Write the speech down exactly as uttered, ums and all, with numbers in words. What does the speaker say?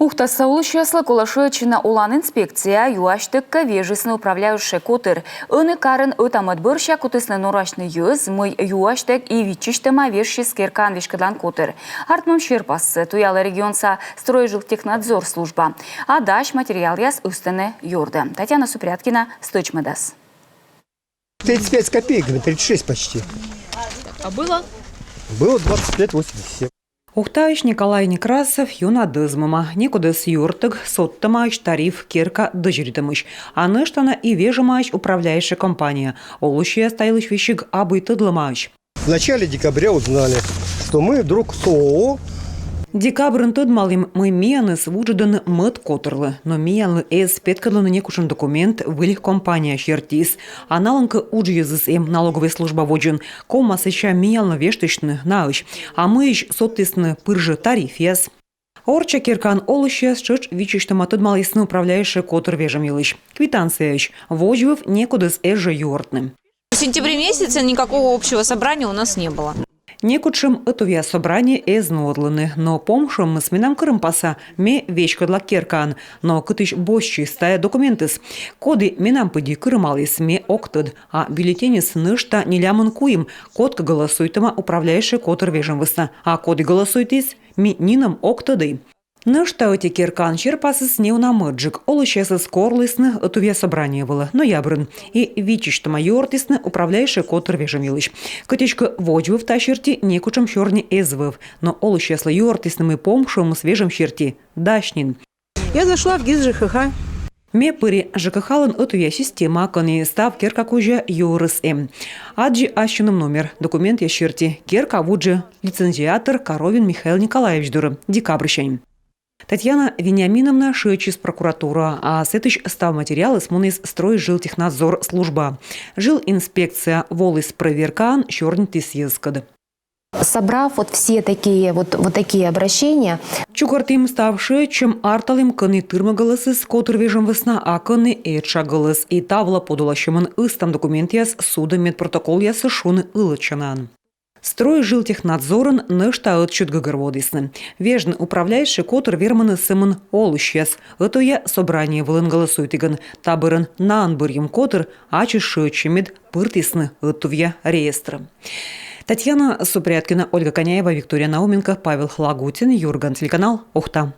Ухтаса олысьяслы колӧ шыӧдчыны оланінспекцияӧ, юасьтӧг кӧ вежисны управляющӧй котыр. Ӧні карын ӧта-мӧд бӧрся кутісны норасьны йӧз, мый юасьтӧг и виччысьтӧма вежсис керкаын веськӧдлан котыр. Артмӧм серпассӧ туялӧ регионса стройжилтехнадзор служба. А дась материалъяс ыстӧны ёрдӧ. Татьяна Супряткина стӧчмӧдас. Тридцать пять с копейками, тридцать шесть почти. А было? Было двадцать пять восемьдесят семь. Ухтаысь Николай Некрасов ёна дӧзмӧма. Некодӧс юӧрттӧг содтӧмаӧсь тариф керка дӧзьӧритӧмысь. А нӧшта на и вежӧмаӧсь управляющӧй компания. Олысьяс та йылысь весиг абу и тӧдлӧмаӧсь. В начале декабря узнали, что мы вдруг с ООО. Декабрын тӧдмалім, мый миянӧс вуджӧдӧны мӧд котырлы, но миянлы эз петкӧдлыны некутшӧм документ выль компания серти. А налӧн кӧ уджйӧзыс эм налоговӧй служба водзын, ковмас сэсся миянлы вештысьны наысь. А мыйысь содтісны пыр жӧ тарифъяс? Орчча керкаын олысьяс тшӧтш виччысьтӧма тӧдмалісны управляющӧй котыр вежӧм йылысь. Квитанцияысь. Водзвыв некодӧс эз жӧ юӧртны. В сентябре месяце никакого общего собрания у нас не было. Некутшӧм ӧтувъя собрание эз нуӧдлыны, но помшуӧмыс менам кырымпаса, ме веськӧдла керкаӧн. Но кытысь босьтчис тайӧ документыс? Коді менам пыдди кырымаліс, ме ог тӧд. А бюллетеньыс нӧшта нелямын куим. Кодкӧ гӧлӧсуйтӧма управляющӧй котыр вежӧм вӧсна, а коді гӧлӧсуйтіс, ми нинӧм ог тӧдӧй. Нӧшта ӧти керкаын серпасыс неуна мӧдджык. Олысьясӧс корлісны ӧтувъя собрание вылӧ ноябрын и виччысьтӧма юӧртісны управляющӧй котыр вежӧм йылысь. Кӧть эськӧ водзвыв та серти некутшӧм сёрни эз вӧв, но олысьяслы юӧртісны, мый помшуӧмыс вежӧм серти дась нин. Я зашла в ГИС ЖКХ. Ме пыри ЖКХ-лӧн ӧтувъя системаӧ, кӧні став керка кузя юӧрыс эм. Аддзи ассьыным номер. Документъяс серти керка вуджӧ лицензиатор Коровин Михаил Николаевич дорӧ декабрсянь. Татьяна Вениаминовна шыӧдчис прокуратураӧ, а сэтысь став материалыс муніс стройжилтехнадзор службаӧ. Жилинспекция воліс прӧверкаӧн сёрнитіс йӧзкӧд. Собрав вот все такие вот, вот такие обращения. Чукӧртім став шыӧдчӧм, арталім, кӧні тырмӧ гӧлӧсыс котыр вежӧм вӧсна, а кӧні этша гӧлӧс. И та вылӧ подуласьӧмӧн ыстам документъяс судӧ медпротоколъясӧ шуны ылӧдчанаӧн. Стройжилтехнадзорын нӧшта ӧтчыд гӧгӧрвоӧдісны: вежны управляющӧй котыр вермӧны сӧмын олысьяс ӧтувъя собрание вылын гӧлӧсуйтігӧн. Та бӧрын наӧн бӧрйӧм котыр ачыс шыӧдчӧ, мед пыртісны ӧтувъя реестрӧ. Татьяна Супряткина, Ольга Коняева, Виктория Науменко, Павел Лагутин, «Юрган» телеканал, Ухта.